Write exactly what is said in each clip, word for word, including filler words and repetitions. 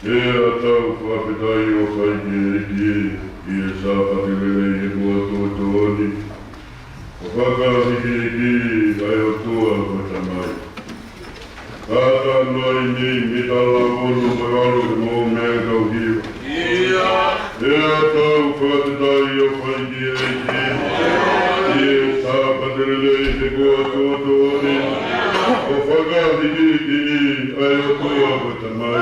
Pea tau fakafetaʻi ʻo fai ki he ʻEiki ʻi he Sāpate lelei he kuo tuʻutuʻuni, ʻo fakahīkihikiʻi ʻa e ʻOtua ko e Tamai. Ka ta noa ʻi ni mita lavonu mo e valu ke mou meʻa kau hiva. Pea tau fakafetaʻi ʻo fai ki he ʻEiki ʻi he Sāpate lelei he kuo tuʻutuʻuni, ʻo fakahīkihikiʻi ʻa e ʻOtua ko e Tamai.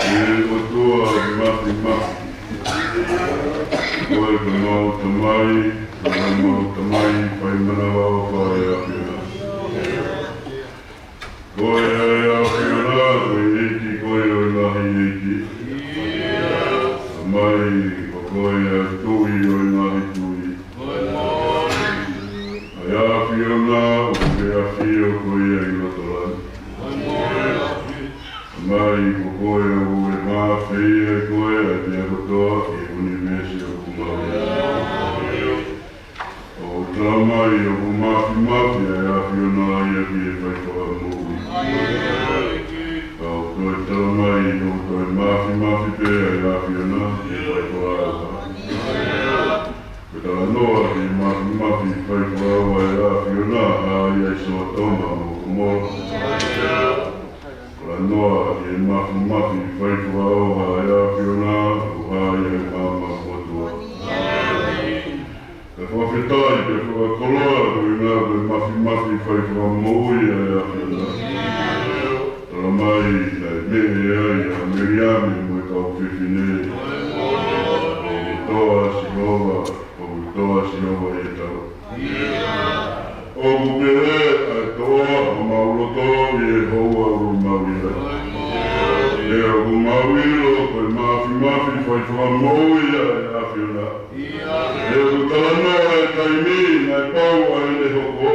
ʻE ʻOtua Māfimafi, ko koe ko homau Tamai, ko homau Tamai fai manavaʻofa ʻa e ʻAfiona. Ko e ʻAfiona ko e ʻEiki koe ʻo e ngaahi ʻeiki. Tamai, ko koe ʻa e Tuʻi ʻo e ngaahi tuʻi. ʻA e ʻAfiona ʻoku ʻafio koe ʻi loto langi. Tamai, ko koe ʻoku ʻafio koe ʻa e meʻa kotoa ʻi he ʻunivēsi ʻoku mau ʻi ai. ʻOku tala mai ʻoku māfimafi ʻa e ʻAfiona ia ki he fai fakamoʻui. Ka ʻoku toe tala mai ʻoku toe māfimafi pē ʻa e ʻAfiona ki he fai fakaʻauha. Ko e talanoa ki he māfimafi fai fakaʻauha ʻa e ʻAfiona, ʻa ia ʻi Sōtoma mo Komola. Talanoa ki he māfimafi fai fakaʻauha ʻa e ʻAfiona, ʻoku hā ia he maama motuʻa. Ka fakafetaʻi pea fakakoloa koeʻuhi ko e māfimafi fai fakamoʻui ʻa e ʻAfiona. Tala mai naʻe meʻe ai ʻa Meliame mo e kau fefine. ʻOku toa Sihova, ʻoku toa Sihova ʻi he tau. ʻOku pehē ʻa e toa ʻo homau loto ʻi he ʻE ʻoku talanoa e taimi naʻe pau ai ʻene hoko.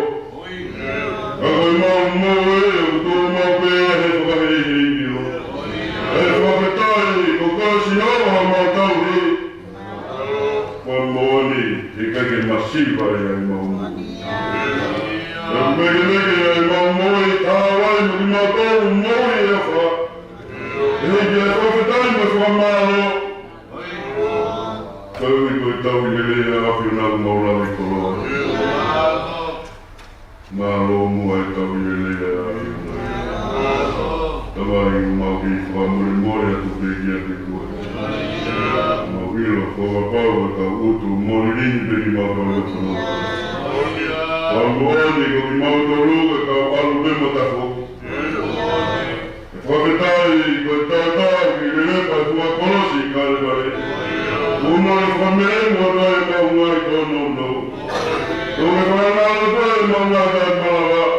Ka ko ʻemau moʻui ʻoku tuʻu maʻu pē he fakahīhīpio. ʻE fakafetaʻi ko koe Sihova homau tauhi. Ko e moʻoni, heʻikai ke masiva ia ʻemau moʻui. ʻE meʻa ke meʻa ke ʻemau moʻui, tā vai mo kimautolu moʻui ʻe fā. ʻE hiki e fakafetaʻi mo e fakamālō. Koeʻuhi ko e tauhi lelei ʻa e ʻAfiona ʻoku mau lave koloa. Mālō muʻa e tauhi lelei ʻa e ʻAfiona. Tamai, ʻoku mau kei fakamolemole atu pē kiate koe. Mau ʻilo ko e pau ʻetau ʻutu, mo lilini pē kimautolu ʻe kono. Ka moʻoni ko kimautolu ʻe kau ʻalu pē mo tafoki. ʻE fakafetaʻi ko e tautau ki he lelepa ʻo e kolosi ʻi Kalevale. Kuo mole fakamelemo ʻa e mau ngaahi tōnounou. Kuo mole fakamelemo ʻa e mau ngaahi tōnounou.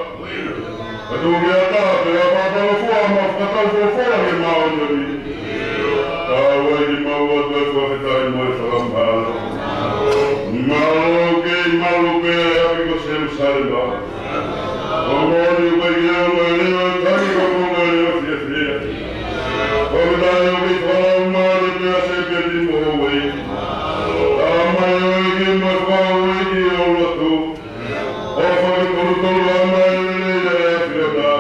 Ka tuku ke ʻatā pē ʻa e pāpalofua mo e fakataufoʻofoʻa ke māʻoniʻoni. Ka ʻoku ʻi ai kimautolu ʻa e fakafetaʻi mo e fakamālō. Mālō kei malu pē ʻa e ʻapi ko Selūsalema. Ko e moʻoni ʻoku ʻikai ke ʻi ai ha lea ʻe taha ko e lea fiefia. Ko e taha ʻoku ʻi ai ha lea ʻe taha pē ʻa Sēpeti mo Houʻeiki. Tamai ʻoku ʻikai ke mau fakaʻueʻi ʻa e lotu. ʻOfa ke tolutolu ʻa e ʻAfio na.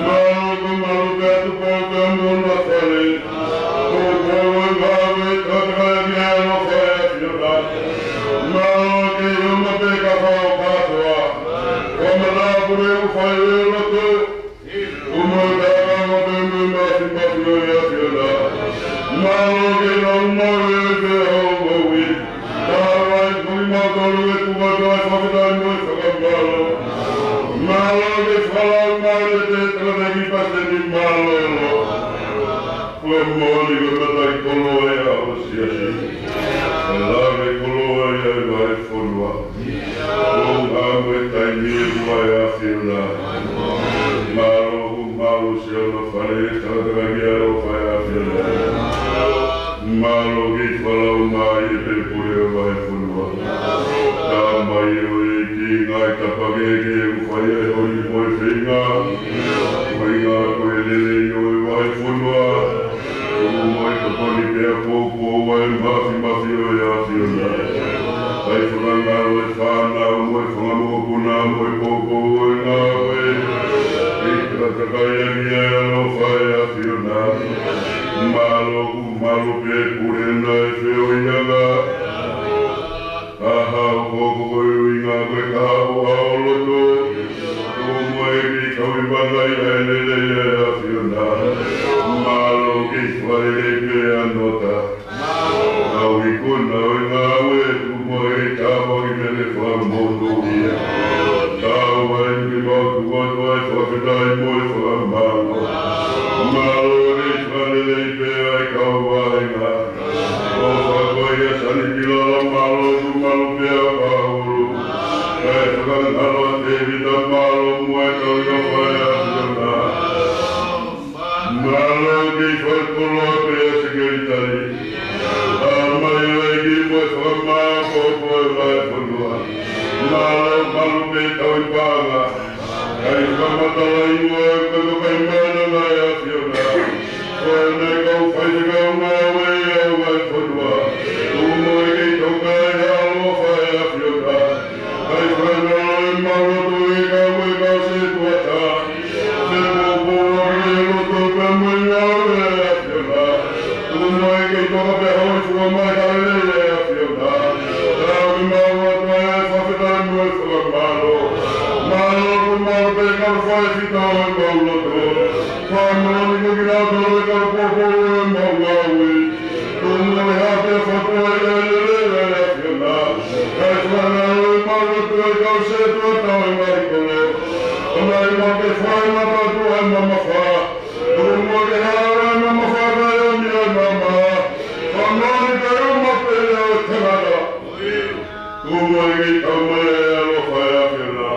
Mālō ko e malu pē ʻa e Tupou pea mo hono fale. Ko e pō ʻo e ngāue, takatakai ʻa e ʻaloʻofa ʻa e ʻAfio na. Mālō ke ʻi ai ha meʻa pē ka fao kātoa. Ko e matāpule ʻoku fai e lotu. Kuo mole tākanga pē mo e māfimafi ʻo e ʻAfio na. Mālō ke lau mau e pē ʻo maui. Tāvai ko kimautolu ʻe tuku atu ʻa e fakafetaʻi mo e fakamālō. Mālō ke falau mai e te takataki pāseni mālōlō. Ko e moʻoni ko e mataʻikoloa ia ʻo e siasi. ʻE lave koloa ia ʻi he vahefonua. Ko e ngaahi taimi ʻe ua ʻa e ʻAfio na. Mālō ʻoku malu siʻono fale, takatakai ʻaloʻofa ʻa e ʻAfio na. Mālō ke falau mai e pē pule ʻo e vahefonua. Tamai ʻoku ʻi ai e ngaahi tapa kehekehe ʻoku fai ai e holi mo e feinga. Ko e ʻuhinga ko e lelei ʻo e vahefonua. Kuo mole tokoni pea poupou ʻa e māfimafi ʻo e ʻAfio na. Kae fakangalo e fānau mo e fanga mokopuna mo e poupou ʻo e ngāue. ʻE takatakai ʻaki ʻa e ʻaloʻofa ʻa e ʻAfio na. Mālō ʻoku malu pē pule na ʻi he feohiʻanga. Kahaʻu ko e ʻuhinga ko e kahaʻu ʻo e lotu. Kuo mole kei kau ʻi he vana ʻi he lelei ʻa e ʻAfio na. Mālō ke fakalelei pē ʻa e nota. Kau ikuna ʻo e ngāue, kuo mole tāpuaki pea ke fakamonūʻia. Tāvai ke mau tuku atu ʻa e fakafetaʻi mo e fakamālō. Mālō ke fakalelei pē ʻa e kau vaʻinga. ʻOfa ko ia Sani Pilala, mālō ʻoku malu pē ʻa Paulu. Kae fakangalo ʻa Tēvita, mālō muʻa e kau ʻi he ʻaloʻofa ʻa e ʻAfio na. Mālō ke fakaloloa pē ʻa e sekelitali. Tamai ʻoku ʻi ai ke mo e fakamāʻopoʻopo ʻa e vahefonua. Mālō malu pē tauhi paʻanga. Kae fakamatalaʻi muʻa e kau tokaimaʻananga ʻa e ʻAfio na. Ko e ngaahi kau faifekau ngāue ʻa e vahefonua. Kuo mole kei tokanga ʻi he ʻaloʻofa ʻa e ʻAfio na. Kae fakangalo ʻemau lotu ʻi he kau e kau sētuata. Ke poupou ʻa e lotu pea mo e ngāue ʻa e ʻAfio na. Kuo mole kei toka pea hōifua mai ha lelei ʻa e ʻAfio na. Tau ke mau ʻoatu ʻa e fakafetaʻi mo e fakamālō. Mālō ʻoku malu pē kau faifekau ʻi he kau lotu. Fakamoʻoni ko kinautolu ʻa e kau poupou ʻo ʻemau ngāue. Kuo mole ha pē fatua ʻi he lelei ʻa e ʻAfio na. Kae fakangalo ʻemau lotu ʻi he kau sētuata ʻo e ngaahi kolo. ʻOua naʻa mau kei fai mata atu ʻa e mamafa. Kuo mole ha ʻa e mamafa kae ʻomi ʻa e maama. Fakamoʻoni kae ʻuma pē ʻa e tangata. Kuo mole kei tau mai ʻa e ʻaloʻofa ʻa e ʻAfio na.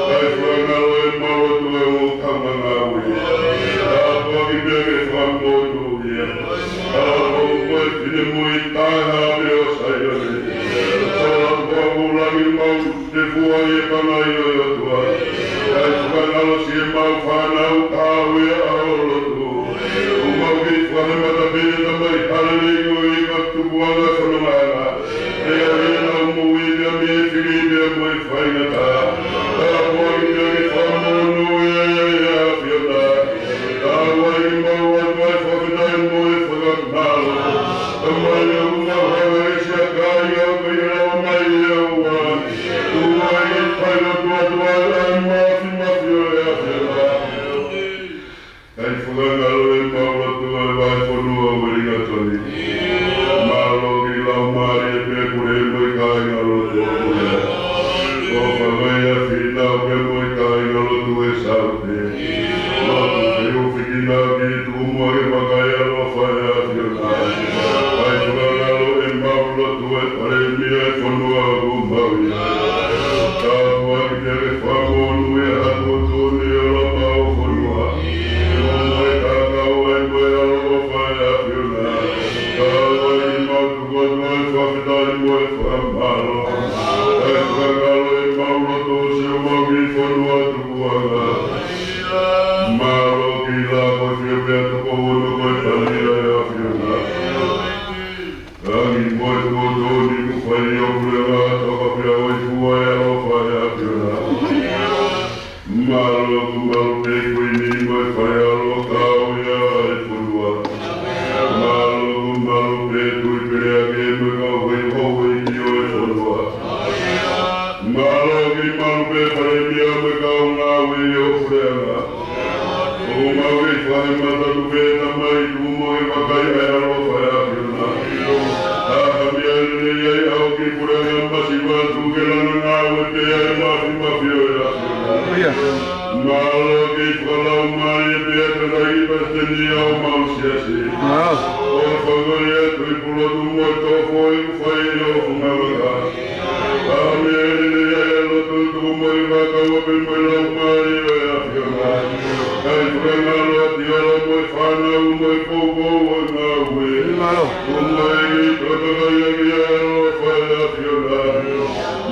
Kae fakangalo ʻemau lotu ʻi he kau ngāue. Tāpuaki pea ke fakamonūʻia. Tāpuaki ko e finemui taʻehāʻele ʻo Saione. Fua ʻi he pangai ʻo e ʻOtua. Kae fakangaloʻi ʻemau fānau kau ʻi he ʻaho lotu. ʻOku mau kei fakahā mai ʻa e tamai hālele ko e ʻEiki ʻo e tupuʻanga ʻo e fonongaʻanga. ʻE ʻi ai ʻenau moʻui pea mei he fili pea mo e faingataʻa. Tāpuakiʻi pea ke fakamonūʻia ʻe he ʻAfiona. Tāpuakiʻi mau ʻOtua ʻi he fakafetaʻi mo e fakamālō. Tamai, ʻoku mau hanga ʻe siʻa kāinga ʻo kei lau mai ʻe ʻOua. Tuku mai ke fai lotu atu ʻa e Mafimafi ʻo e ʻAfiona. Kae fakangaloʻi ʻemau lotu ʻa e vahefonua ʻo Uelingatoni. Mālō ki he laumālie pea pule mo e kāingalotu ʻoku ʻi ai. ʻOfa mai ʻa Fīnau pea mo e kāingalotu ʻi Saute. Lotu ke ʻufiʻufi kinautolu ke tuku muʻa ki he vakai ʻaloʻofa ʻa e ʻAfiona. Kae fakangaloʻi ʻemau lotu ʻa e Palēmia ʻo e fonua ʻoku mau ʻi ai. Tāpuakiʻi pea ke fakamonūʻia ʻa e tuʻutuʻuni ʻo e ʻaho fonua. Mo e kākaaʻi mo e ʻaloʻofa ʻa e ʻAfiona. Tāpuakiʻi mau tuku atu ʻa e fakafetaʻi mo e fakamālō. Kae fakangaloʻi ʻemau lotu ʻo Siʻomau ki he fonua tupuʻanga. Mālō ki he lā ko e fio pea tuku ono ko e pania ʻa e ʻAfiona. Langi mo e tuʻutuʻuni kuo fai ʻi ho puleʻanga, toka pea ʻoku fua ʻi he ʻaloʻofa ʻa e ʻAfiona. Mālō ʻoku malu pē Kuini mo e faiʻalo kau ʻi he fonua. Mālō ʻoku malu pē Tuʻi Peleake mo e kau houʻeiki ʻo e fonua. Mālō ʻoku malu pē Palēmia mo e kau ngāue ʻi ho puleʻanga. ʻOku mau kei fakahā mai atu pē Tamai tuku muʻa ke vakai ʻa e ʻaloʻofa ʻa e ʻAfiona. ʻA e meʻa lelei ʻa e ʻaho ki he puleʻanga masiva tuku ke langa ngāue pē ʻa e Mafimafi ʻo e ʻAfiona. ʻIo. Mālō ki he fakalaumālie pea tangataʻeiki palesiteni ʻo homau siasi. Mālō. ʻOfa mai atu ki he pulotu mo e toko foʻi ʻoku fai ʻi ho fungavaka. ʻA e meʻa lelei ʻa e lotu tuku mai ʻa e kau ʻapi mo e laumālie ʻo e ʻAfiona. Kae fakangaloʻi ʻa Tiola mo e fānau mo e poupou ʻo e ngāue. Mālō. Tuku mai ke tokanga ki he ʻaloʻofa ʻa e ʻAfiona.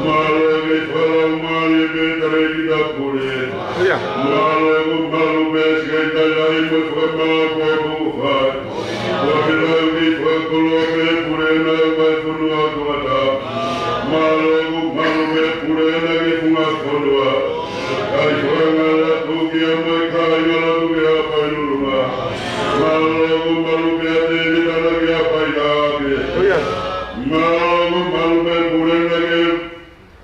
Mālō ki he fakalaumālie pea tangataʻeiki pule. ʻIo. Mālō ʻoku malu pē Sekelitali mo e fakamāʻopoʻopo ʻoku fai. ʻOku mau kei fakakoloa pē Pule ʻo e Vahefonua Tongatapu. Mālō ʻoku malu pē Pule ʻo e Funga Fonua. Kae fakangaloʻi atu ki he ʻomai kāinga lotu ki Haʻapai Lulunga. Mālō ʻoku malu pē ʻa Tēvita ki Haʻapai Hake. ʻIo. Mālō ʻoku malu pē Pule ʻo e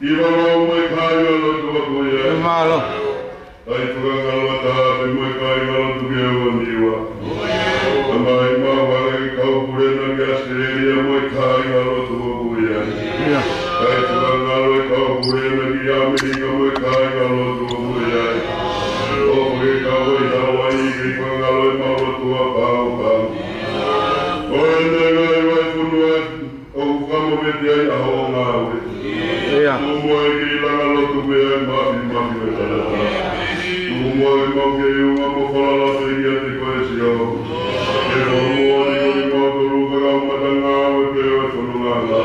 ʻi Vavau mo e kāinga lotu ʻoku ʻi ai. Mālō. Kae fakangaloʻi atu pē mo e kāinga lotu ki Vaniua. Tamai, mau hanga ʻe he kau pule ʻa ʻAositelēlia mo e kāinga lotu ʻoku ʻi ai. ʻIo. Kae fakangaloʻi ʻa e kau pule ʻa ʻAmelika mo e kāinga lotu ʻoku ʻi ai. ʻOfa ki he kau ʻi Hauaiʻi ke fakangaloʻi ʻemau lotu ʻa Pago Pago. ʻO e ngaahi vahefonua ʻoku fakamoʻoni ai ʻa hoʻo ngāue. ʻIo. Tuku muʻa ke langa lotu pē ʻa e Mafimafi ʻo e Tangata. Tuku muʻa ke mau kei ʻunga mo falala pē kiate koe Sihova. Ke fakamoʻoni ko kimautolu ka kau matangāue pē ʻo e fonongaʻanga.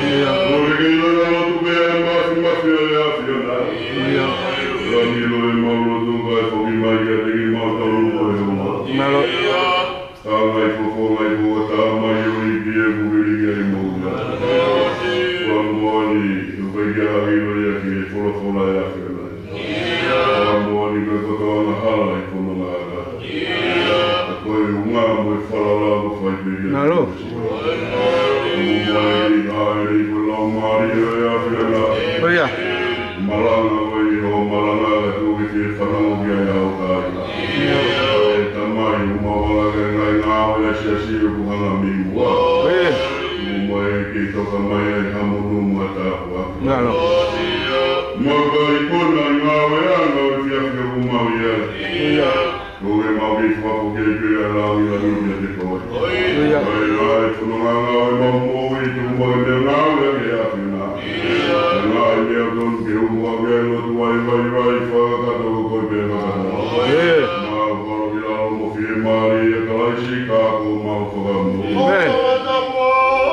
ʻIo. Tuku ke langa lotu pē ʻa e Mafimafi ʻo e ʻAfiona. ʻIo. Langi ʻemau lotu kae foki mai kiate kimautolu ko e ʻOtua. Mālō. Ka ngai fofo ngai fofo tā mai ʻo i pie kuvili ngai mou ia. Fakamoʻoni, ʻoku ʻikai ke ʻilo ia ki he folofola ʻa e ʻAfiona. Fakamoʻoni ko e kotoa angahala ʻi he fonongaʻanga. Ko e ʻunga mo e falala ʻoku fai pē ia. Mālō. Fakamoʻoni, ʻa e ʻi ko e laumālie ʻo e ʻAfiona. ʻIo. Malanga ʻo e ʻi ho malanga ka tuku ke fanongo ki ai ʻa ho kāinga. ʻE Tamai, ʻoku mau hanga ʻe he ngaahi ngāue ʻa e siasi ʻoku hanga mei muʻa. ʻIo. Tuku muʻa ke toka mai ai ha monū mo ha tāpuaki. Mālō. Mau kei kona ʻi he ngāueʻanga ʻo e efiafi ʻoku mau ʻi ai. ʻIo. Ko e mau kei fakafoki ʻa e langilangi kiate koe. ʻIo. Ko e ngaahi fonongaʻanga ʻo ʻemau moʻui tuku muʻa ke meʻangāue ʻaki ʻa e ʻAfiona. Ko e ngaahi meʻa ʻoku tonu ke umu ʻaki ʻa e lotu vaivai fakakakato ko koe pē fakakakato. ʻIo. Mau kalo ki lalo mo fiemālie ʻia Kalaisi ka ko homau Fakamoʻui. ʻĒmeni.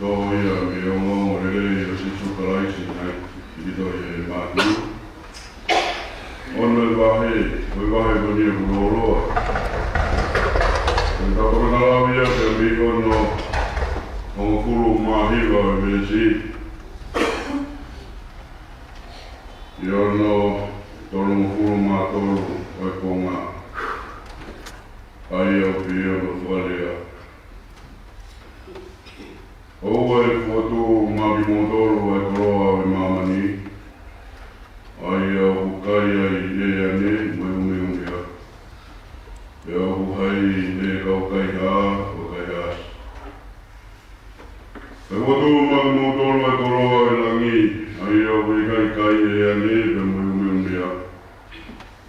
Tohi ia mei he ongoongolelei ʻo Sīsū Kalaisi naʻe tohi ʻe Mātiu. Ono e vahe, ko e vahe ko eni ʻoku lōloa. Ko e tau fakataha ia pea mei he ono hongofulu mā hiva ʻo e veesi ki he ono tolungofulu mā tolu ʻo e konga. ʻA ia ʻoku pehē hono fakalea: ʻOua ʻe fokotuʻu maʻa kimoutolu ʻa e koloa ʻo e māmani, ʻa ia ʻoku kai ai ʻa e ane mo e ʻumeʻumea, pea ʻoku hai ʻe he kau kaihā ʻo e kaihaʻasi. Kae fokotuʻu maʻa kimoutolu ʻa e koloa ʻo e langi, ʻa ia ʻoku ʻikai kai ʻe he ane pea mo e ʻumeʻumea,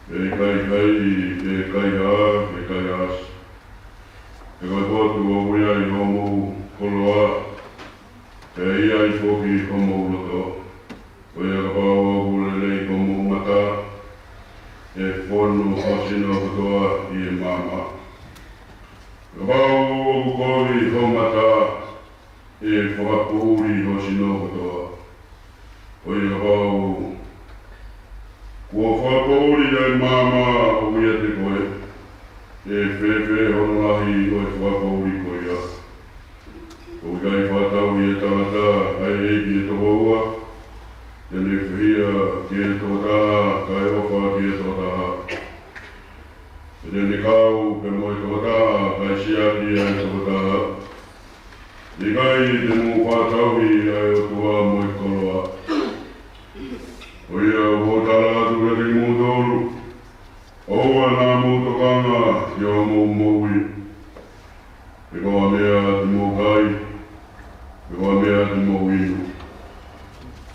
pea ʻikai hai ʻe he kaihā pe kaihaʻasi. He ko e potu ʻoku ʻi ai hoʻomou koloa, pea ʻi ai foki homou loto. Ko ia kapau ʻoku lelei homou mata, ʻe fonu hoʻo sino kotoa ʻi he maama. Kapau ʻoku kovi hoʻo mata, ʻe fakapoʻuli hoʻo sino kotoa. Ko ia kapau kuo fakapoʻuli ʻa e maama ʻoku ʻiate koe, ʻe fēfē hono lahi ʻo e fakapoʻuli ko ia? ʻOku ʻikai fakatauhi ʻe he tangata ʻa e ʻeiki ʻe toko ua, te ne fehiʻa ki he tokotaha, kae ʻofa ki he tokotaha, pea te ne kau pea mo e tokotaha, kae siʻaki ʻa e tokotaha? ʻIkai te mou fakatauhi ʻa e ʻOtua mo e koloa? Ko ia ʻoku ou tala atu kiate kimoutolu, ʻoua naʻa mou tokanga ki hoʻomou moʻui, pe ko ha meʻa te mou kai, pe ko ha meʻa te mou inu,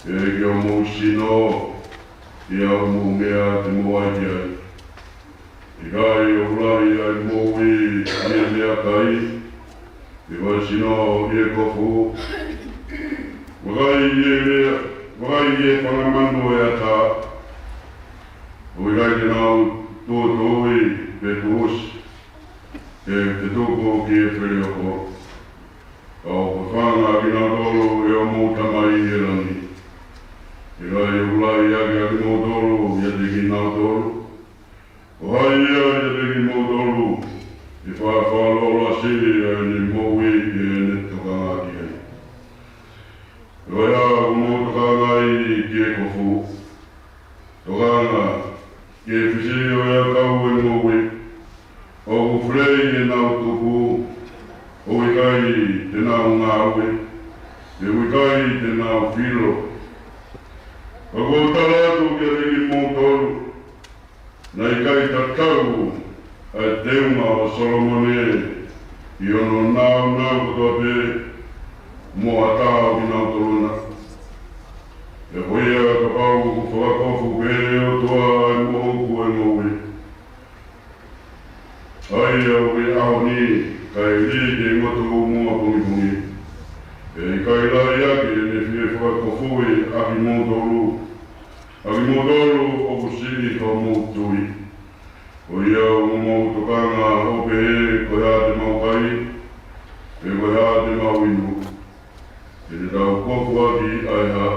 pe ki hoʻomou sino, ki ha ʻū meʻa te mou ʻai ki ai. ʻIkai ʻoku lahi ʻa e moʻui ʻi he meʻakai, pe ko e sino ʻi he kofu? Vakai ʻi he meʻa, vakai ʻi he fanga manu ʻo e ʻatā, ʻoku ʻikai te nau tuʻutuʻuni pe tuʻusi, pe fetuku ki he feleoko, ka ʻoku fafanga ʻakinautolu ʻe hoʻomou Tamai ʻi he langi. ʻIkai ʻoku lahi ʻaki ʻakimoutolu ʻiate kinautolu? Ko hai ia ʻiate kimoutolu ʻe faʻa fakalōloa siʻi ʻa ʻene moʻui ʻi heʻene tokanga ki ai? Ko e hā ʻoku mou tokanga ai ki he kofu? Tokanga ki he fisiʻi ʻo e ʻakau ʻo e ngoue, ʻoku felei ʻenau tupu, ʻoku ʻikai te nau ngāue, pea ʻoku ʻikai te nau filo. Ka ʻoku ou tala atu kiate kimoutolu, naʻe ʻikai tatau ʻa e teunga ʻo Solomone ʻi hono nāunau kotoa pē mo ha taha ʻo kinautolu na. Pea ko ia kapau ʻoku fakakofu pē ʻe he ʻOtua ʻa e moʻoku ʻo e ngoue, ʻa ia ʻoku ʻi he ʻaho ni, kae lī ki he ngotoʻumu ʻapongipongi, pea ʻikai lahi ʻaki ʻene fie fakakofuʻi ʻakimoutolu, ʻakimoutolu ʻoku siʻi hoʻomou tui. Ko ia ʻoku mou tokanga ʻo pehē, ko e hā te mau kai, pe ko e hā te mau inu? Te ne tau kofu ʻaki ʻa e hā?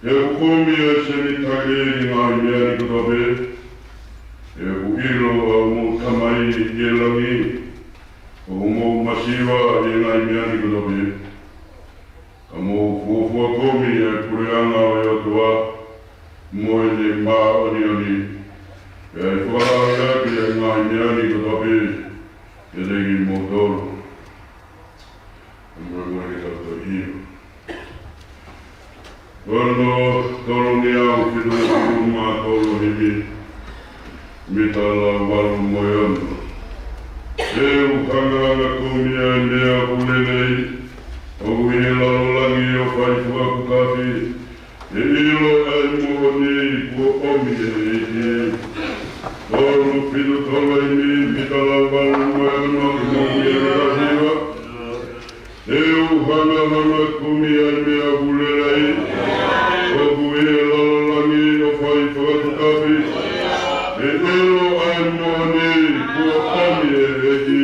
He ʻoku kumi ʻa e Senitaile ʻi he ngaahi meʻa ni kotoa pē. He ʻoku ʻilo ʻa hoʻomou Tamai ʻi he langi ʻoku mou masiva ʻi he ngaahi meʻa ni kotoa pē. Ka mou fuofua kumi ʻa e puleʻanga ʻo e ʻOtua mo ʻene māʻoniʻoni, pea ʻe fakalahi ʻaki ʻa e ngaahi meʻa ni kotoa pē kiate kimoutolu. Molemole ke tau toe ʻilo. Ono tolungeau fitungofulu mā tolu, himi mita lau valu mo e ono. He ʻoku hangahangai kumi ʻa e meʻa ʻoku lelei ʻoku ʻi he lalo langi ʻo fai fakakukafai, ʻe ʻilo ʻa e moʻoni kuo ʻomi ʻe he ʻEiki. Tolu fitu tolu, himi mita lau valu mo e ono, ki he moʻui ʻa e ʻOtua. He ʻoku hangahangai kumi ʻa e meʻa ʻoku lelei ʻoku ʻi he lalo langi ʻo fai fakakukafai, ʻe ʻilo ʻa e moʻoni kuo ʻomi ʻe he ʻEiki.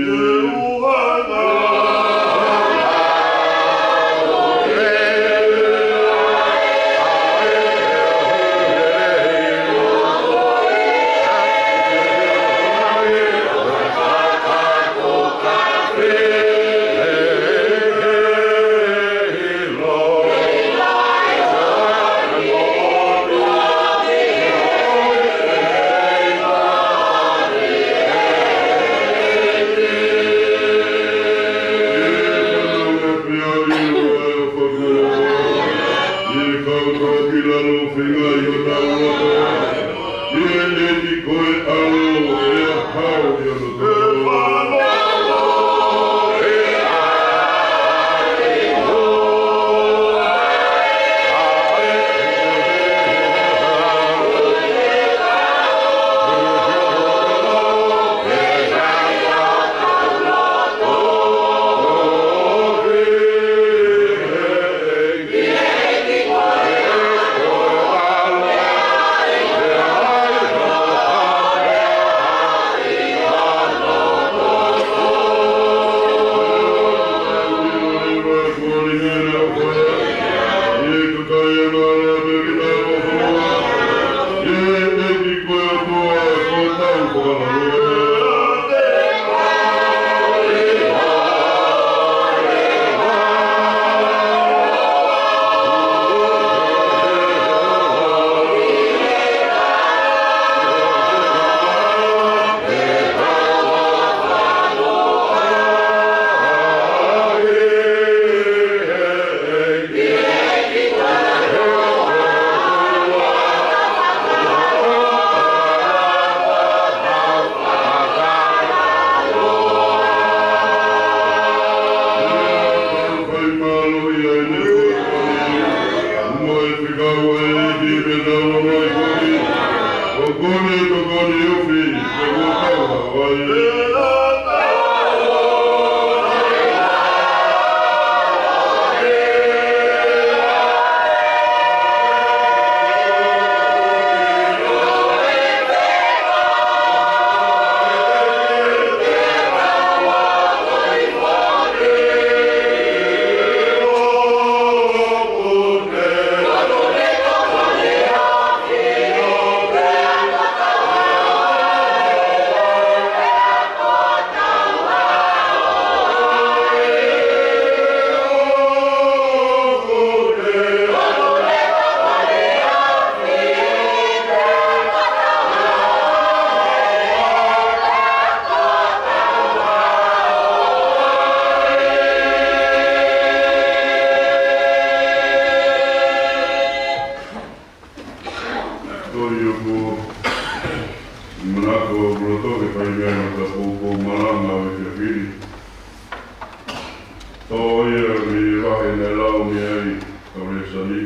Tō ia mei he vahe naʻe lau mei ai ʻa e lēsoni.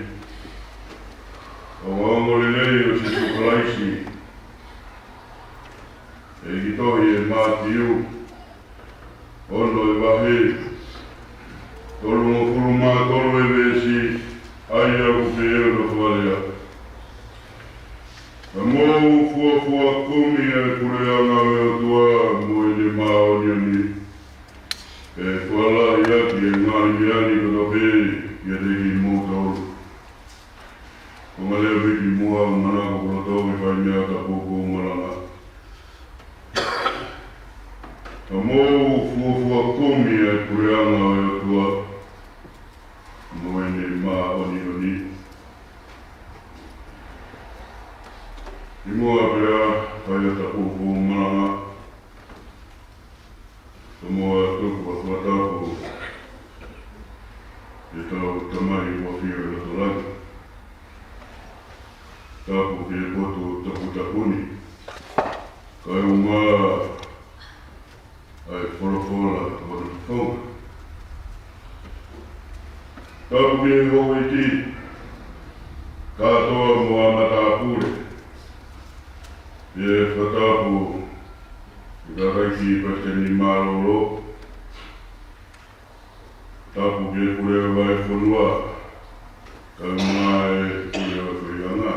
Ko e ongoongolelei ʻo Sīsū Kalaisi, ʻi he tohi ʻa Mātiu, ono ʻa e vahe, tolungofulu mā tolu ʻa e veesi, ʻa ia ʻoku pehē hono fakalea: Ka mou fuofua kumi ʻa e puleʻanga ʻo e ʻOtua mo ʻene māʻoniʻoni, pea ʻe fakalahi ʻaki ʻa e ngaahi meʻa ni kotoa pē kiate kimoutolu. Ko e ngaahi lea pē ki muʻa, ʻoku ou manako kuo lolotonga fai meʻa tapu ʻoku ou malanga. Ka mou fuofua kumi ʻa e puleʻanga ʻo e ʻOtua mo ʻene māʻoniʻoni. Ki muʻa pea fai ʻa e tapu ʻoku ou malanga, tomuʻa tuku ʻa e fakatapu ki heʻetau Tamai ʻoku ʻafio ʻi he loto langi. Tapu ki he potu toputapu ni, kae ʻumaʻā ʻa e folofola ʻo hono fofonga. Tapu ki he houʻeiki kātoa mo e matāpule. ʻE fakatapu ki he Tangataʻeiki Palesiteni Mālōlō. Tapu ki he Pule ʻo e Vahefonua, kae ʻumaʻā e Pule ʻo e Feiʻanga,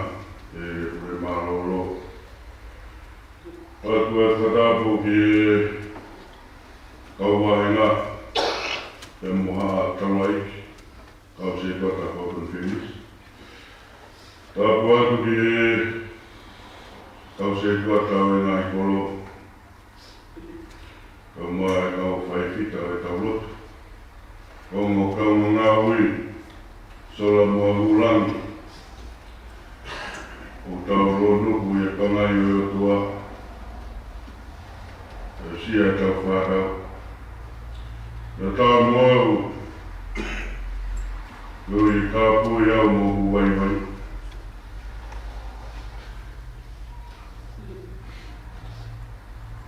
ʻe he Pule Mālōlō. Atu ʻa e fakatapu ki he kau vāhenga, pea mo e haʻa taulaʻeiki, kau sētuata, kau konifelenisi. Tapu atu ki he kau sētuata ʻo e ngaahi kolo, kae ʻumaʻā e kau faifekau ʻo ʻetau lotu. Ongo kaungāngāue, sola mo e ʻuluaki, ʻoku tau lōnuku ʻi he pangai ʻo e ʻOtua, ʻo aʻusia ʻetau fānau. Pea taumuʻa au, koeʻuhi ʻoku tāpui au mo hoku vaivai.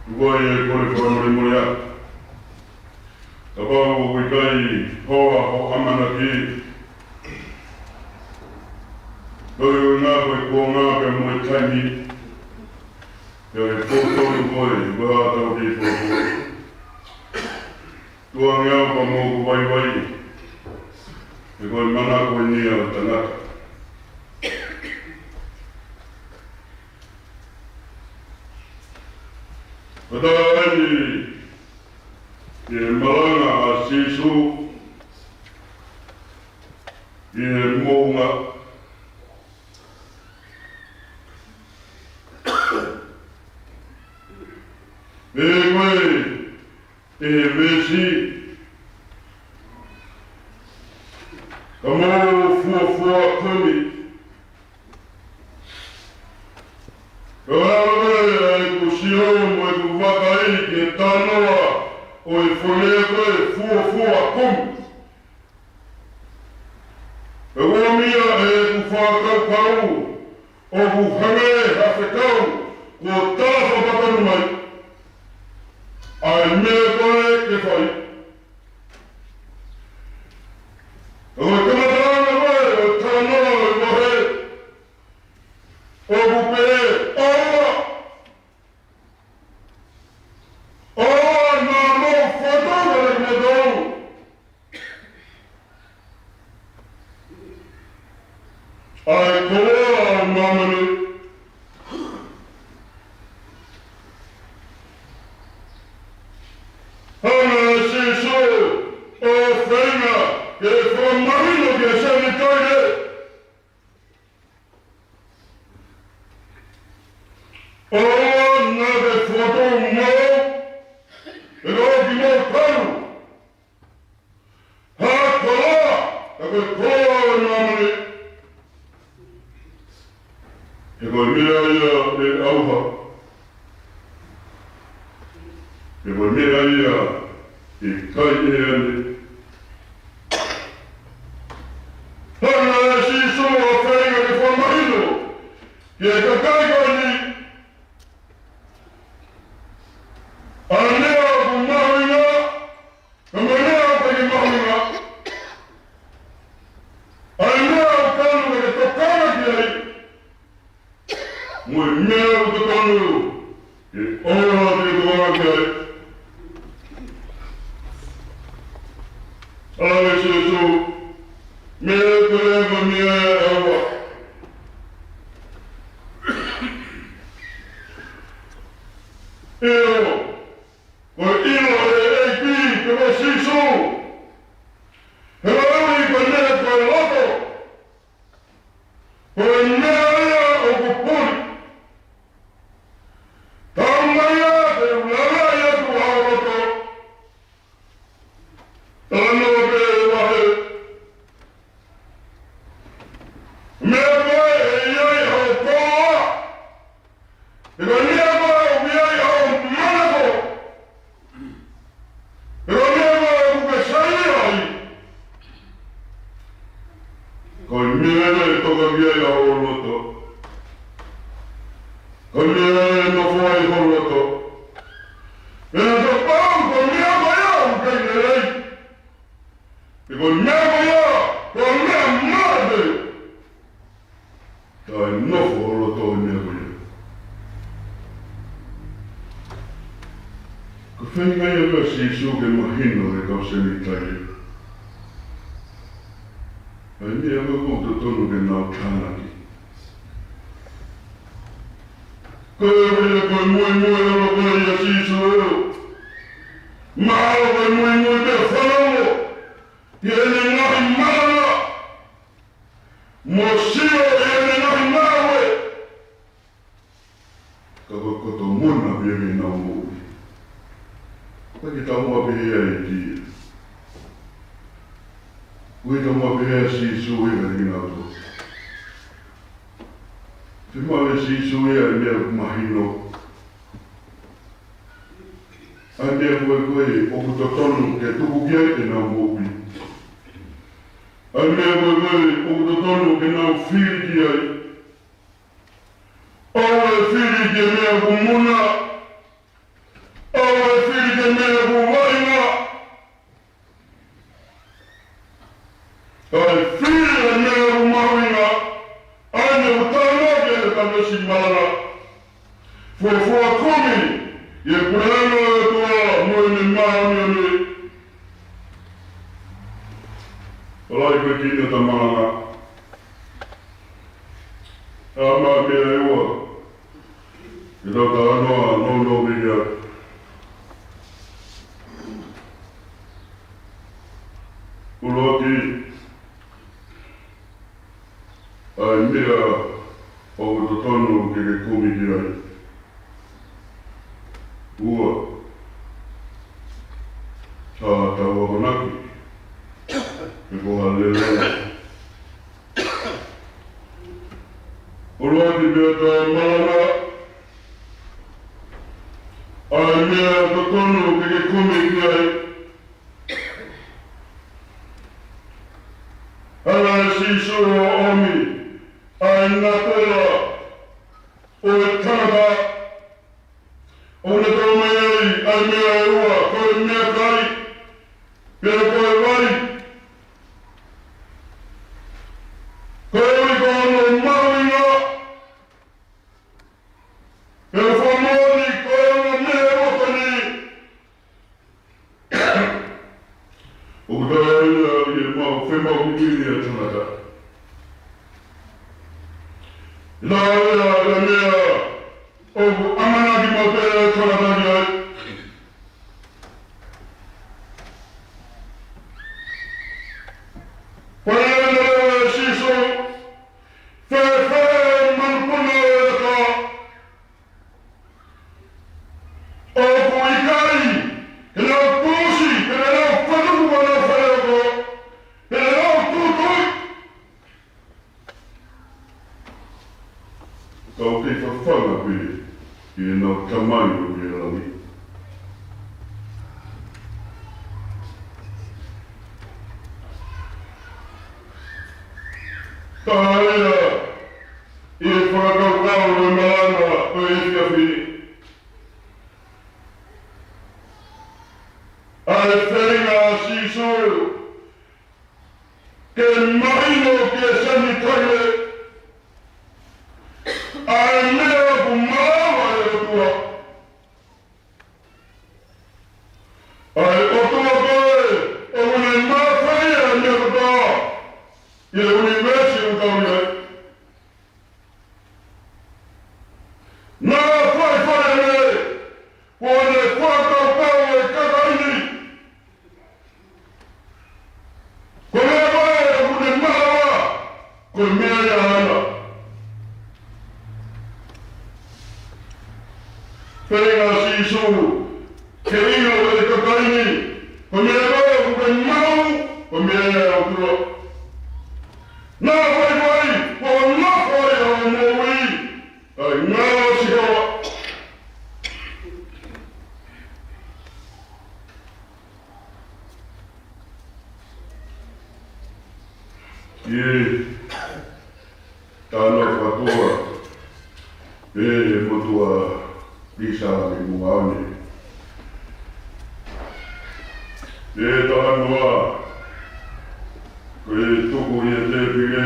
Tuku ai e kole fakamolemole atu. Kapau ʻoku ʻikai hoa hoʻo ʻamanaki, ko e ʻuhinga ko e kuonga pea mo e taimi, pea ʻe poupou koe, ko e hā ʻetau kei poupou. Tuku ange au pea mo hoku vaivai, he ko e manako eni ia ʻo e tangata. Ko e taha eni ki he malanga ʻa Sīsū ʻi he moʻunga. Pehē ko ē ʻe he veesi: Ka mou fuofua kumi. Ko e ʻalu ʻa ʻeku sio mo ʻeku vakai ki he talanoa ʻo e foʻi lea ko e fuofua kumi. Pea ʻomi ia ʻi heʻeku fakakaukau ʻoku hangē ha fekau kuo tala fakapapau mai ʻa e meʻa ko ē ke fai. Ko e kamataʻanga ko ē ʻo e talanoa ʻo e vahe, ʻoku pehē: ʻOua, ʻoua naʻa mou fakatokangaʻi kimoutolu ʻa e koloa ʻo māmani. Hanga ʻe Sīsū ʻo feinga ke fakamahino ki he Senitaile, ʻoua naʻa ke fokotuʻu moʻou, he ko kimoutolu ha koloa, ka ko e koloa ʻo e māmani, he ko e meʻa ia ʻe ʻauha, he ko e meʻa ia ʻe kai ʻe he ane. Hanga ʻe Sīsū ʻo feinga ke fakamahino ki he kakai ko eni ʻa e meʻa ʻoku mahuʻinga, ka mo e meʻa ʻoku ʻikai ke mahuʻinga. ʻAlu ʻa Sīsū, meʻa ko e leva meʻa ʻe ua. ʻIo, ko e ʻilo ʻe he ʻEiki pe ko Sīsū. He ʻoku ʻi ai ko e meʻa ko e loto. Ko e meʻa ia ʻoku puli. Taumaiā te u lalaʻi atu ʻa ho loto. Talanoa pē ʻe vahe. Meʻa ko ē ʻe ʻi ai ho koloa. He ko e meʻa ko ē ʻoku ʻi ai ho manako. He ko e meʻa ko ē ʻoku ke saiʻia ai. Ko e meʻa ia ʻe toka ki ai ʻa ho loto. Ko e meʻa ia ʻe nofo ai ho loto. Pea kapau ko e meʻa ko ia ʻoku ke lelei. He ko e meʻa ko ia, ko e meʻa mate. Kae nofo ho loto he meʻa ko ia. Ko e feinga ia ʻa Sīsū ke mahino ki he kau Senitaile ʻa e meʻa ko ē ʻoku totonu ke nau tānaki. Ko e meʻa ko e muimui ʻoku ʻi ai ʻa Sīsū. Mahalo ko e muimui pē fanongo ki heʻene ngaahi malanga. Mo sio ki heʻene ngaahi ngāue. Ka ko e koto mona pē ia ki heʻenau moʻui. ʻOku ʻikai ke taumuʻa pehē ʻa e ʻEiki ia. ʻOku ʻikai taumuʻa pehē ʻa Sīsū ia kiate kinautolu. Fiemaʻu ʻe Sīsū ia ʻa e meʻa ʻoku mahino. ʻA e meʻa ko ē ko ē ʻoku totonu ke tuku ki ai ʻenau moʻui. ʻA e meʻa ko ē ko ē ʻoku totonu ke nau fili ki ai. ʻOua ʻe fili ki he meʻa ʻoku muna. ʻOua ʻe fili ki he meʻa ʻoku vaʻinga. Kae fili ki he meʻa ʻoku mahuʻinga. ʻA ia ʻoku tānaki ʻe he kau veesi malanga. Fuofua kumi ʻi he Puleʻanga ʻo e ʻOtua mo ʻene māʻoniʻoni. Aloha, ko e kiʻi nofo malanga. ʻA, meʻa ʻe ua. ʻI heʻetau talanoa nounou mai ki ai. ʻUluaki, ʻa e meʻa ʻoku totonu ke ke kumi ki ai. Ua, haʻatau akonaki pe ko ha lelei. ʻUluaki, meʻa ʻoku tau malanga, ʻa e meʻa totonu ke ke kumi ki ai. Hanga ʻe Sīsū ʻo ʻomi ʻa e natula ʻo e tangata. ʻOku ne tau mai ai ʻa e meʻa ʻe ua, ko e meʻakai, pea ko e vai. Koeʻuhi ko hono mahuʻinga, pea fakamoʻoni ko hono meʻa ʻoku totonu. ʻOku tau ʻi ai ʻa e mau femaʻu ki he tangata. ʻI ai ʻa e meʻa ʻoku ʻamanaki maʻu pē ʻe he tangata ki ai. Pea lea ʻa Sīsū, fēfē manupuna ʻo e ʻOtua, ʻoku ʻikai ke nau tuʻusi, ke nau fatuku, ke nau faleoko, ke nau tūtuuʻi. Ka ʻoku kei fafanga pē ʻi heʻenau Tamai ʻoku ʻi he langi. Ka ʻi ai ʻa e fakakaukau ʻo e malanga ʻo e efiafi ni, ʻa e feinga ʻa Sīsū ke mahino ki he Senitaile ʻa e meʻa ʻoku malava ʻe he ʻOtua. ʻA e ʻOtua ko ē ʻoku ne mafa Ko e meʻa ia ʻaʻana. Pehē ʻe Sīsū, ke ʻilo ʻe he kakai ni, ko e meʻa ko ē ʻoku ke maʻu, ko e meʻa ia ʻa e ʻOtua. Naʻa faifai, ko e nofo ai hoʻo moʻui, ʻa e ngāue ʻa Sihova. ʻI he talanoa fakatuʻa, pehē ʻe he motuʻa Lisa ʻi Muʻa One, ʻi he talanoa, ko e tuku ʻi he tēpile,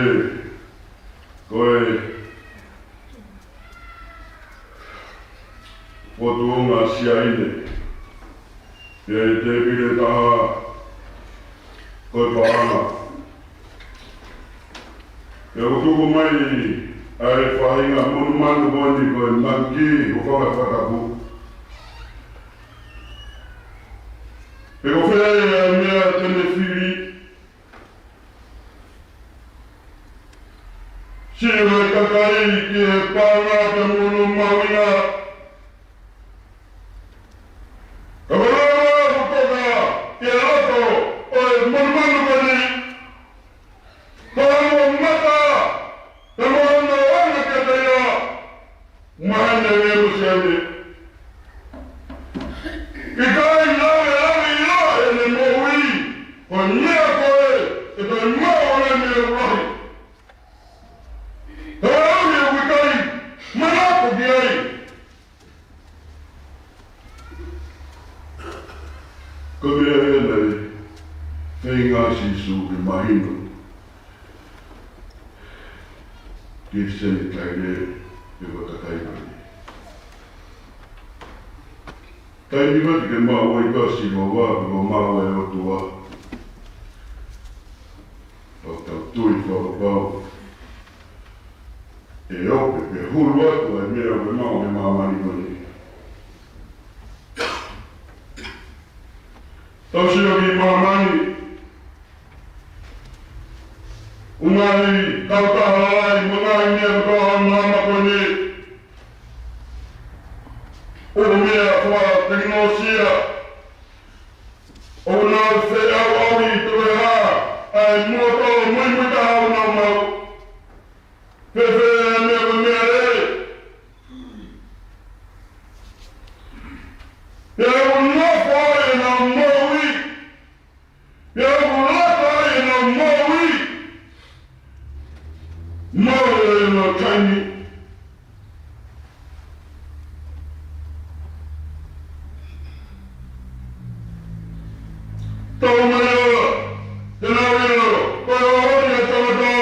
ko e fotunga siaine, pea ʻi he tēpile ʻe taha, ko e paʻanga. Pea ʻoku tuku mai ʻa e faʻahinga monumanu ko eni ko e monkey, ʻoku fanga fakatapu. Pe ko fē ʻa e meʻa te ne fili? Sio ʻa e kakai ki he paʻanga pea mo hono mahuʻinga. Ka ko e lava ʻoku toka ʻi he loto ʻo e monumanu ko eni, ko hono mata, pea mo hono anga kiate ia, maheni ʻene mosi ane. ʻIkai lave lave ʻi loto ʻene moʻui, ko e meʻa ko ē ʻe toe maʻu ʻe ia mei he ʻū lahi. Ka ʻoku ʻikai manako ki ai. Ko e meʻa ia naʻe feinga ai Sīsū ke mahino ki he Senitaile pe ko e kakai ko eni. Taimi ʻoku ʻikai ke maʻu ai ʻe Sihova, pe ko e maʻu ʻe he ʻOtua, ʻoku tau tui fakapapau ʻe ope pe hulu atu ʻa e meʻa ʻoku maʻu ʻi he māmani ko eni. Tau sio ki māmani, ʻū ngaahi kautaha lalahi mo e ngaahi meʻa kotoa ʻo e māmani ko eni, ʻū meʻa fakatekinolosia, ʻoku nau feʻauʻauhi ʻi he hā, ʻa e moto muimui taha ʻoku nau maʻu. Fēfē ʻa e meʻa ko e meʻalele? Pea ʻoku nofo ai ʻenau moʻui. Pea ʻoku lata ai ʻenau moʻui. Maʻu ai ʻenau taimi. Tau mai ʻo, te nau ʻilo, ko e ʻaho ni ʻa e tangata,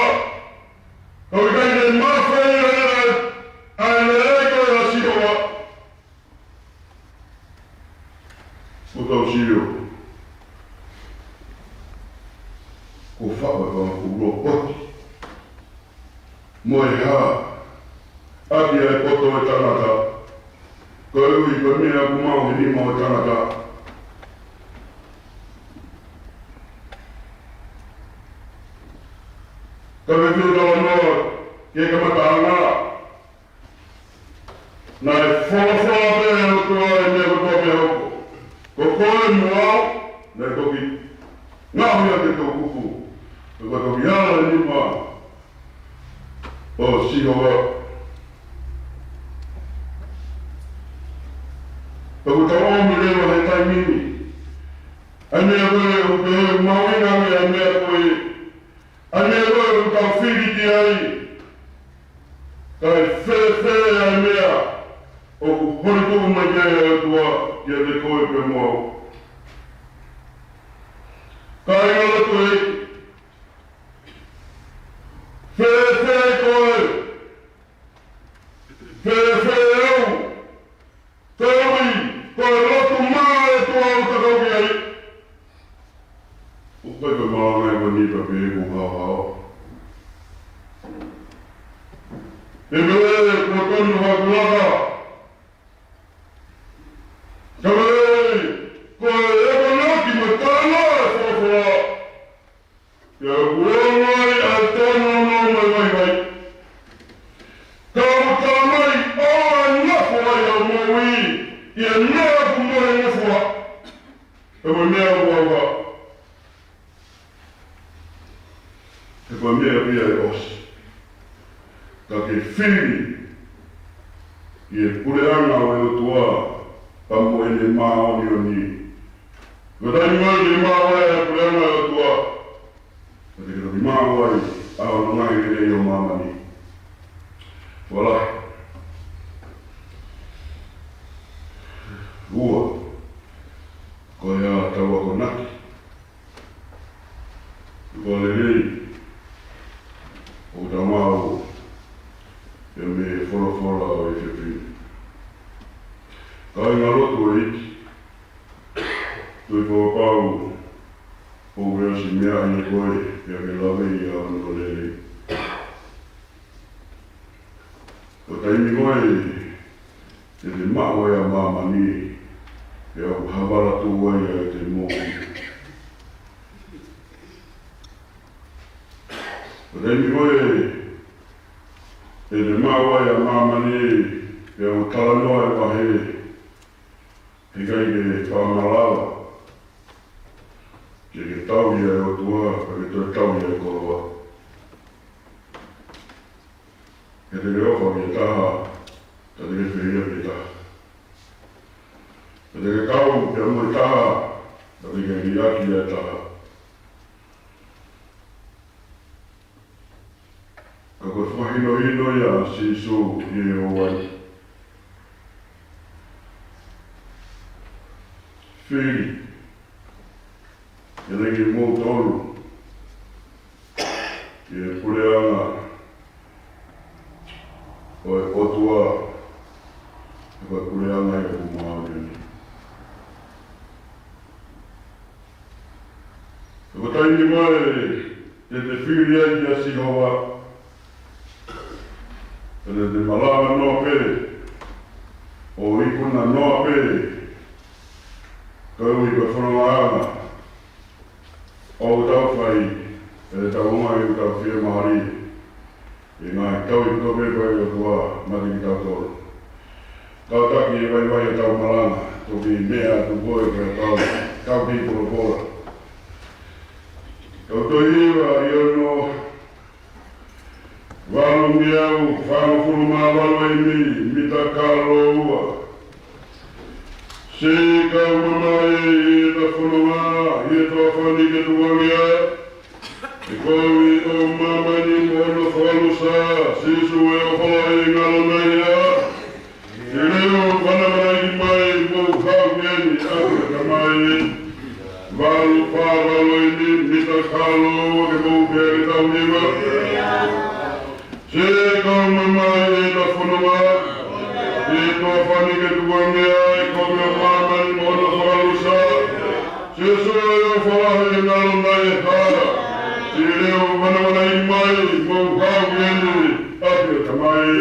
ʻoku ʻikai ke mafai ʻa e, ʻa e lelei ko ē ʻa Sihova. Ko tau sio, ko fapa ka ʻoku lopoti. Mo e hā, ʻaki ʻa e poto ʻo e tangata, koeʻuhi ko e meʻa ʻoku maʻu he nima ʻo e tangata. Ka me fiu talanoa ki he kamataʻanga, naʻe folofola pē ʻe he ʻOtua ʻa e meʻa kotoa pē ʻe hoko. Ko koe mo au, naʻe toki ngaohi ʻa e toʻukupu, ʻo ka toki ala ʻi he nima ʻo Sihova. Ka ʻoku tau ʻomi leva he taimi ni ʻa e meʻa ko ē ʻoku pehē ʻoku mahuʻinga ange ʻa e meʻa ko ē, ʻa e meʻa ko ē ʻoku tau fili ki ai. Kae fēfē ʻa e meʻa ʻoku holi tuʻu mai ki ai ʻa e ʻOtua kiate koe pea mo au? Kāinga lotu ē, fēfē koe? Fēfē au? Tauhi, ko e lotu mā ʻa e ʻOtua ʻoku tau ki ai. ʻOku ʻikai ko e malanga ʻi ko eni pea pehē ʻoku haohaoa. Pea pehē kuo tonu ha kulaka. Ka pehē, ko e ʻamanaki mo e talanoa ʻa e folofola. Pea ʻoku ongo ai ʻa e tōnounou mai He ko e meʻa pē ia ʻe ʻosi. Ka ke fili ʻi he puleʻanga ʻo e ʻOtua, pea mo ʻene māʻoniʻoni. Ko e taimi ʻoku ke maʻu ai ʻa e puleʻanga ʻo e ʻOtua, ka te ke toki maʻu ai ʻa hono ngaahi lelei ʻo māmani. Ua lahi. Ua, ko e ʻa tau akonaki. Ko e lelei ʻoku tau maʻu ia mei he folofola ʻo e efiafi ni. Kāinga lotu ʻo e ʻEiki, tui fakapapau ʻoku ʻosi meaʻi ʻe koe, pea ke laveʻi ʻa hono lelei. Ko e taimi ko ē te te maʻu ai ʻa māmani, pea ʻoku havala tuʻu ai ʻa ʻete moʻui. Ko e taimi ko ē te te maʻu ai ʻa māmani, pea ʻoku talanoa e vahe, heʻikai ke fakamalava ke ke tauhi ʻa e ʻOtua, ka ke toe tauhi ʻa e koloa. He te ke ʻofa ki he taha, ka te ke fehiʻa ki he taha. He te ke kau pea mo e taha, ka te ke liʻaki ʻa e taha. Ka ko e fakahinohino ia ʻa Sīsū ʻi he ʻaho ni. Fili ʻe lelei kimoutolu ʻi he puleʻanga ʻo e ʻOtua, he ko e puleʻanga ia ʻoku māʻoniʻoni. He ko e taimi ko ē te te fili ai kia Sihova, te te malanga noa pē, ʻo ikuna noa pē, koeʻuhi ko e fonongaʻanga ʻoku tau fai, ʻe tau ongoʻi ʻoku tau fiemālie. ʻI he ngaahi tau ʻi he tope pai ʻo e ʻOtua maʻa kitautolu. Kātaki e vaivai ʻetau malanga, toki meʻa atu koe ke tau, tau kei polopola. Tau toe hiva ʻi hono valungeau fāngofulu mā valu ʻeni, mita kalo ua. Siʻi kau mamae ʻi heʻeta fononga, ʻi he toafa ni ke tukuange ai. ʻE kovi ʻo māmani mo hono fakalusa, Sīsū ʻe ʻofa lahi ngalo nai ia. Siʻi leo vanavanaiki mai mou haʻu ki heni ʻapi ʻo e Tamai. Valu fā valu ʻeni, mita kalo ua ke mou pehē ke tau hiva. Siʻi kau mamae ʻi heʻeta fononga, ʻi he toafa ni ke tukuange ai, ʻe kovi ʻo māmani mo hono fakalusa. Sīsū ʻe ʻofa lahi ngalo nai ia. Siʻi leo vanavanaiki mai mou haʻu ki heni ʻapi ʻo e Tamai.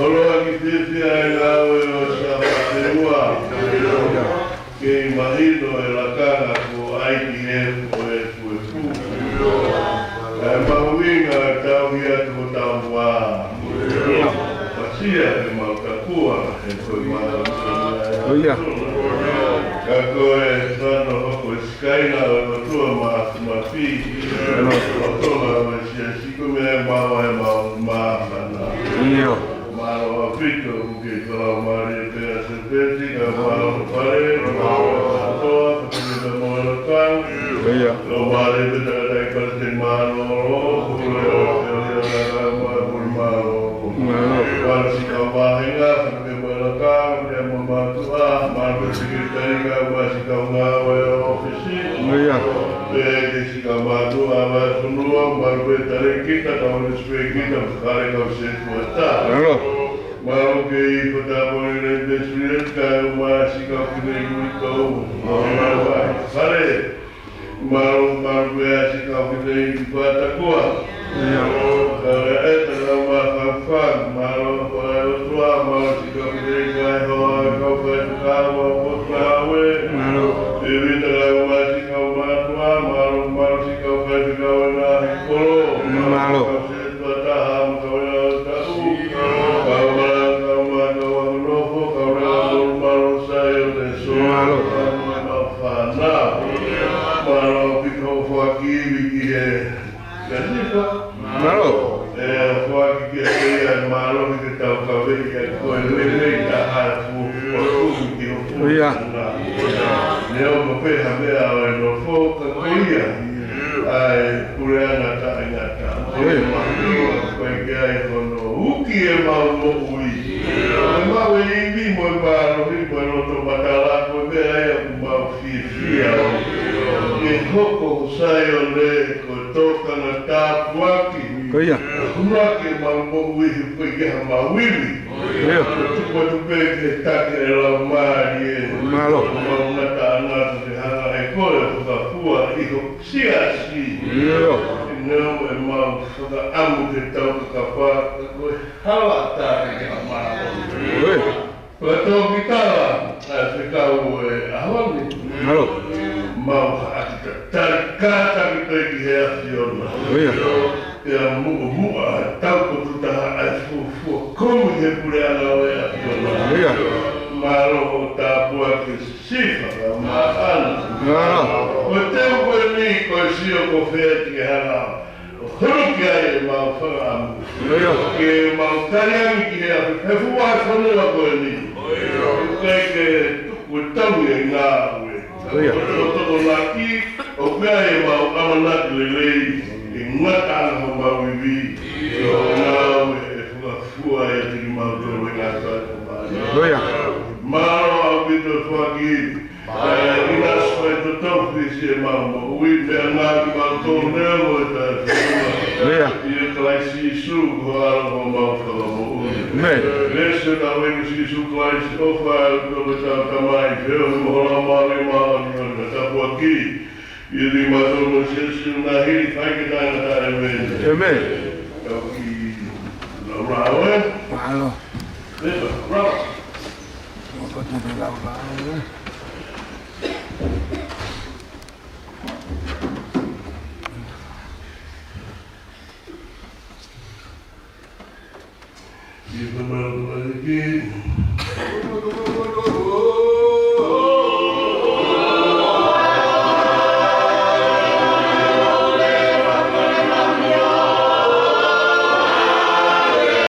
Holo ʻa e fiefia ʻa e ngāue ʻo e Sāpate ua. Kei mahino e lakanga ko e I D F ʻo e F F. Kae mahuʻinga ʻa e tauhi atu hotau vā. Pasia he mau takua, he ko e mālō. ʻIo. Ka ko e fano hoko e sikaina ʻo e ʻOtua Māfimafi. ʻIo. ʻOtua Māfimafi, sia siko me mau e mau māfana. ʻIo. Mālō ʻaupito, ke kau mālie pē ʻa Sepeti, ka mālō Fale, mālō ʻa Toa, ka tini ka mo e lakanga. ʻIo. Kau mālie pē tangataʻi Palesiteni Mālōlō, kule o Fale, ka mālō, mālō. Mālō. Mālō siʻi kau vāhenga, ka ke mo e lakanga, ke mo mātuʻa, mālō pē sekelitali, kau mālō siʻi kau ngāue ʻo e ʻōfisi. ʻIo. Pea ki he siʻi kau mātuʻa ʻa e fonua, mālō pē talēkita, kau lesipēkita, kau setuata. Mālō. Mālō ki he fakatāpuni lelei pē Sulieti, kae ʻumaʻā siʻi kau fineʻeiki ʻi Tou. Mālō, mālō, Fale. Mālō, mālō pē siʻi kau fineʻeiki ʻi Fatakua. ʻIo. Kae ʻumaʻā e tangata ʻo Mafafa, mālō, Fale ʻOtua, mālō siʻi kau fineʻeiki ʻi Hoa, kau faifekau, kau potungāue. Mālō. Pea ʻumaʻā siʻi kau mātuʻa, mālō, mālō siʻi kau faifekau ʻi he ngaahi kolo. Mālō. Kau setuata, ha mo kau ʻi he taʻu. Kau mālō, kau mālō, kau ʻamanofo, kau lea, mālō, mālō, Saione, Sō. Mālō. Mālō, mālō, fānau. Mālō ʻaupito hoʻo foaki ivi ki he, ki he Sifa. Mālō. ʻE foaki kiate ia, mālō ki he taukaveʻi ʻa e ko e lelei taha ʻa e fuofua kumi ki hoku ʻIo. Neongo mo pē ha meʻa ʻo e nofo ka ko ia ʻa e puleʻanga taʻengata. ʻIo. Ko e mahuʻinga ko e ke ai hono uki ʻemau moʻui. Ko ʻemau ivi mo e mālohi mo e loto matala ko e meʻa ia ʻoku mau fiefia ai. Ke hoko ʻo Saione ko e tokanga tāpuaki. Ko ia. Hū ʻaki ʻemau moʻui he ko e ke ha mau ivi. ʻIo. Ko e tuku atu pē ke taki e laumālie. Mālō. Mau ngataʻanga ko e hanga ʻe koe ʻo fakafua ʻi ho siasi. ʻIo. Neongo ʻemau fakaʻamu ke tau kakapa, ka ko e hala taʻengata mālō. ʻIo. Ko e tō ki tala, ʻa e fekau ʻo e ʻaho ni. Mālō. Mau haʻaki tatali kātaki pē ki he ʻAfiona. ʻIo. Pea muʻomuʻa, taupotu taha ʻa e fuofua kumi he puleʻanga ʻo e ʻAfiona. ʻIo. Mālō hoʻo tāpuaki Sifa, ka maʻana. Mālō. Ko e teu ko eni, ko e sio ko fē te ke hanga ʻo huluki ai ʻemau fakaʻamu. ʻIo. Ke mau tali ange ki he ʻAfiona, he fuʻu fonua ko eni. ʻIo. ʻOku ʻikai ke tuku e tau e ngāue. ʻIo. Ko e tokonaki, ʻoku ʻi ai ʻemau ʻamanaki lelei, ʻe ngata ange homau ivi. ʻIo. Ngāue ʻe fakafua ʻiate kimautolu ʻi he ngaahi fale ko eni. ʻIo. Mālō ʻaupito foaki. ʻA e ʻi he ʻaho ni ʻoku tau fisi ʻemau moʻui, meʻangāueʻaki kimautolu neongo e taʻefonua. ʻIo. ʻIa Kalaisi Sīsū ko e ʻAlo homau Fakamoʻui. ʻĒmeni. Lesi ʻo taʻengata ko Sīsū Kalaisi, ʻofa ʻa e ʻOtua ko e Tamai, feohi mo e Laumālie Māʻoniʻoni, mo e tāpuaki ʻIo, ʻi mātou mo Sīsū na hili fai ke tae na tae mene. ʻĒmeni. Kau ki Laulauē. Mālō. Pea, Laulauē. Mālō, Laulauē. ʻIo, Tamai ʻoku ʻAliki.